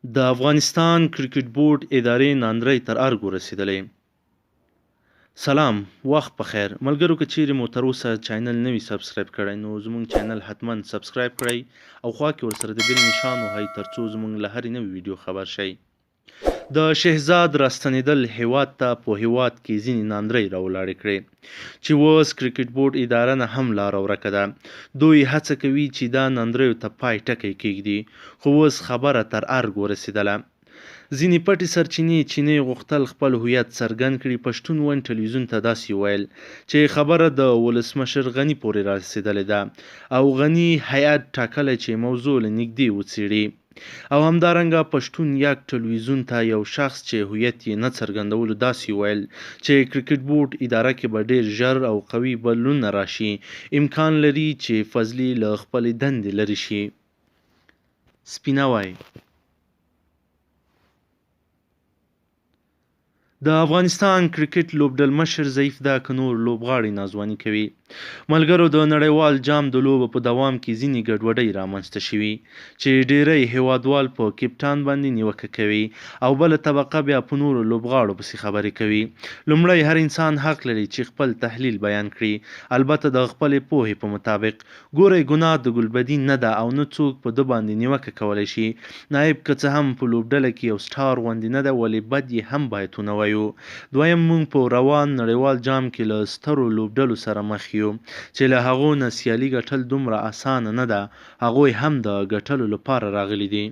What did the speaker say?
د افغانستان کرکټ بورډ ادارې ناندرۍ تر ارګ ورسېدلې. سلام وخت په خیر ملګرو که چیرې مو تر اوسه چینل نه وي سبسکرایب کړی نو زموږ چینل حتما سبسکرایب کړئ او خوا کې ورسره د بیل نشان وهئ ترڅو زموږ له هرې نوې ویډیو خبر شئ. د شهزاد راستنېدل هېواد ته په هېواد کې ځینې ناندرۍ راولاړې کړې چې اوس کرکټ بورډ اداره نه هم لاره ورکه ده. دوی هڅه کوي چې دا ناندریو ته پای ټکی کېږدي خو اوس خبره تر ارګ ورسېدله. ځینې پټې سرچینې چې نه یې غوښتل خپل هویت څرګند کړي پښتون ون ټلویزیون ته داسې وویل چې خبره د ولسمشر غني پورې رارسېدلې ده او غني هیئت ټاکلی چې موضوع له نږدې وڅېړي. او همدارنګه پښتون یک ټلویزیون ته یو شخص چې هویت یې نه څرګندولو داسې وویل چې کرکټ بورډ اداره کې به ډېر ژر او قوي بدلونونه راشي، امکان لري چې فضلي له خپلې دندې لرې شي. سپیناوی. د افغانستان کرکټ لوبډلمشر ضعیف ده که نور لوبغاړي ناځواني کوي؟ ملګرو د نړیوال جام د لوبو په دوام کې ځینې ګډوډۍ رامنځته شوي چې ډیری هیوادوال په کپټان باندې نیوکه کوي او بله طبقه بیا په نورو لوبغاړو پسې خبرې کوي. لومړی هر انسان حق لري چې خپل تحلیل بیان کړي البته د خپلې پوهې په مطابق. ګورئ ګناه د ګلبدین نه ده او نه څوک په ده باندې نیوکه کولی شي. نایب که څه هم په لوبډله کې یو سټار غوندې نه ده ولې بد یې هم باید ونه وایو. دویم مونږ په روان نړیوال جام کې له سترو لوبډلو سره مخ یو چې له هغو نه سیالي ګټل دومره اسانه نه ده هغوی هم د ګټلو لپاره راغلي دي.